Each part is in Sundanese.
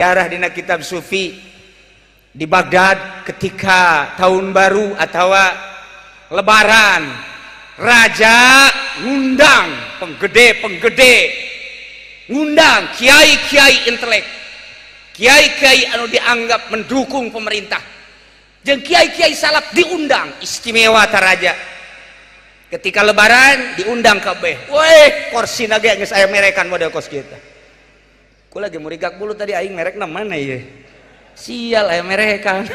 Sejarah dina kitab sufi, di Baghdad ketika tahun baru atau lebaran, raja ngundang penggede-penggede, ngundang kiai-kiai intelek, kiai-kiai anu dianggap mendukung pemerintah, jeung kiai-kiai salaf diundang istimewa ta raja. Ketika lebaran diundang kabeh. Weh, kursi ge geus aya merekan model kos kita. Ku lagi murigak bulu tadi aing merekna mana ieu? Sial, aya merekan.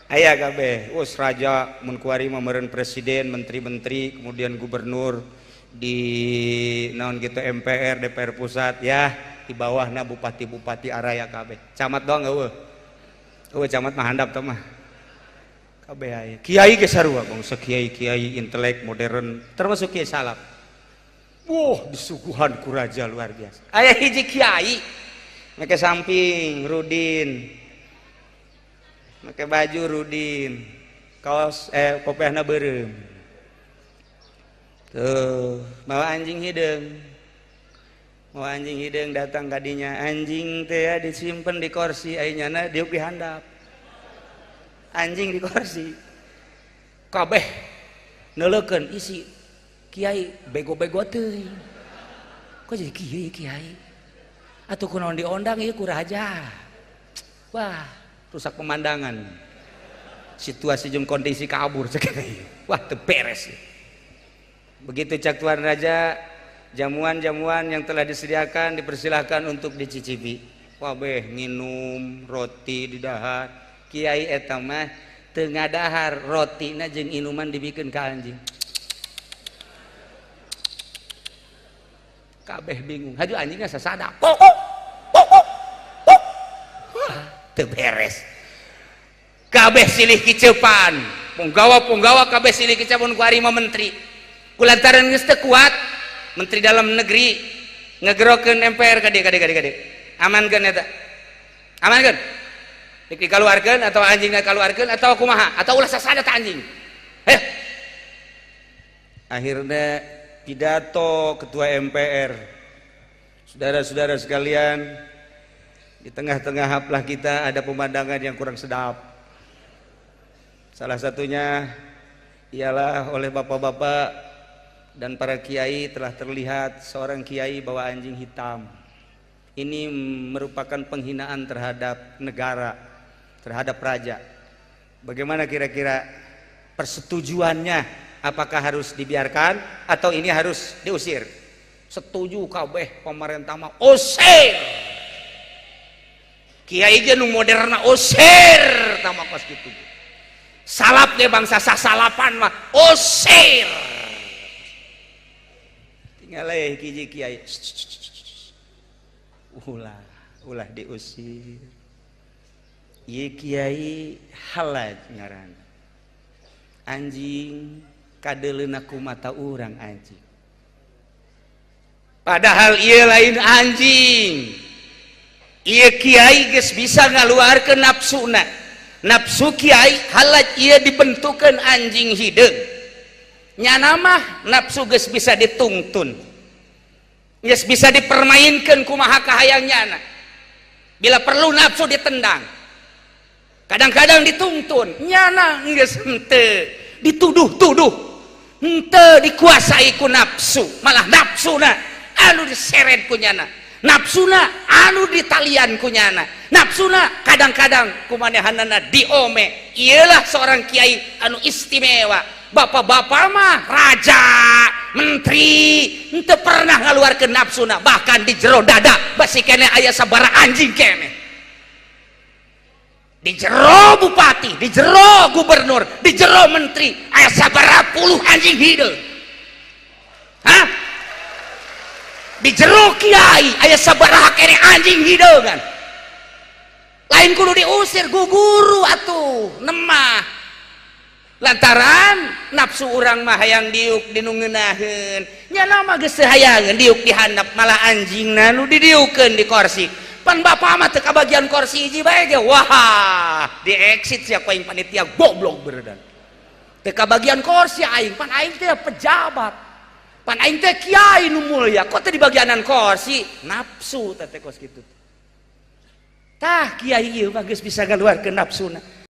Aya kabeh. Wes, raja mun kuari mah meureun presiden, menteri-menteri, kemudian gubernur di naon gitu, MPR, DPR pusat ya, di bawahna bupati-bupati araya kabeh. Camat doang eueuh. Eueuh, camat mah handap teh mah. Kabeh aya. Kiai ge sarua, bangsa kiai-kiai intelek modern termasuk kiai salaf. Wah, disuguhan ku raja luar biasa. Aya hiji kiai make samping rudin, make baju rudin, kaos kopiahna beureum. Tuh, bawa anjing hideung. Bawa anjing hideung datang kadinya, anjing teh ya disimpen di kursi, ai nyana diuk di handap. Anjing di kursi. Kabeh neuleukeun isi kiai bego-bego teuing. Kok jadi kiai kiai? Atuh kunaon diondang ieu ku raja? Wah, rusak pemandangan. Situasi jeung kondisi kabur cek. Wah, teu beres. Begitu cak tuan raja, jamuan-jamuan yang telah disediakan dipersilahkan untuk dicicipi. Wabeh nginum roti di dahar. Kiai eta mah teu ngadahar, rotina jeung inuman dibikeun ka anjing. Kabeh bingung. Haju anjingna sasada. Kok kok kok kok. Wah, teu beres. Kabeh silih kicepan. Punggawa-punggawa kabeh silih kicepan ku ari mah menteri. Kulantaran geus teu kuat, menteri dalam negeri ngegerokeun MPR ka dieu ka dieu ka dieu ka dieu. Amankeun eta. Amankeun. Dikaluarkeun atau anjingna kaluarkeun atau kumaha atau ulah sasada ta anjing. Heh. Akhirnya pidato ketua MPR. Saudara-saudara sekalian, di tengah-tengah haflah kita ada pemandangan yang kurang sedap. Salah satunya ialah oleh bapak-bapak dan para kiai telah terlihat seorang kiai bawa anjing hitam. Ini merupakan penghinaan terhadap negara, terhadap raja. Bagaimana kira-kira persetujuannya? Apakah harus dibiarkan atau ini harus diusir? Setuju kabeh pemerintah mah usir. Kiai ge nu moderna usir tama kos kitu. Salap ge bangsa sasalapan mah usir. Tinggal hiji kiai. Ulah, ulah diusir. Ieu kiai Halaj ngaran. Anjing kadeleuna ku mata urang anjing. Padahal ieu lain anjing. Ieu kiai geus bisa ngaluarkeun nafsuna. Nafsu kiai Halaj ieu dibentukeun anjing hideung. Nyana mah nafsu geus bisa ditungtun. Geus bisa dipermainkan kumaha kahayang nyana. Bila perlu nafsu ditendang. Kadang-kadang dituntun, nyana geus henteu dituduh-tuduh. Henteu dikuasai ku nafsu, malah nafsuna anu diseret ku nyana. Nafsuna anu ditalian ku nyana. Nafsuna kadang-kadang kumanehanana diome. Iyalah seorang kiai anu istimewa. Bapak-bapak mah raja, menteri, henteu pernah ngaluarkeun nafsuna, bahkan di jero dada basi keneh aya sabara anjing keneh. Di jero bupati, di jero gubernur, di jero menteri aya sabara puluh anjing hideung. Hah? Di jero kiai aya sabaraha keneh anjing hideung kan? Lain kudu diusir, guguru atuh nemah. Lantaran nafsu urang mah hayang diuk dinu ngeunaheun, nya mah geus teu hayangeun diuk di handap, malah anjingna nu didiukeun di kursi. Pan bapak mah teu kabagian kursi hiji bae ge, wah, di exit sia ku aing panitia goblok beredan. Teu kabagian kursi aing, pan aing teh pejabat. Pan aing teh kiai nu mulia, kok teu dibagianan kursi? Nafsu teh kos kitu. Tah, kiai ieu mah geus bisa ngaluarkeun nafsuna.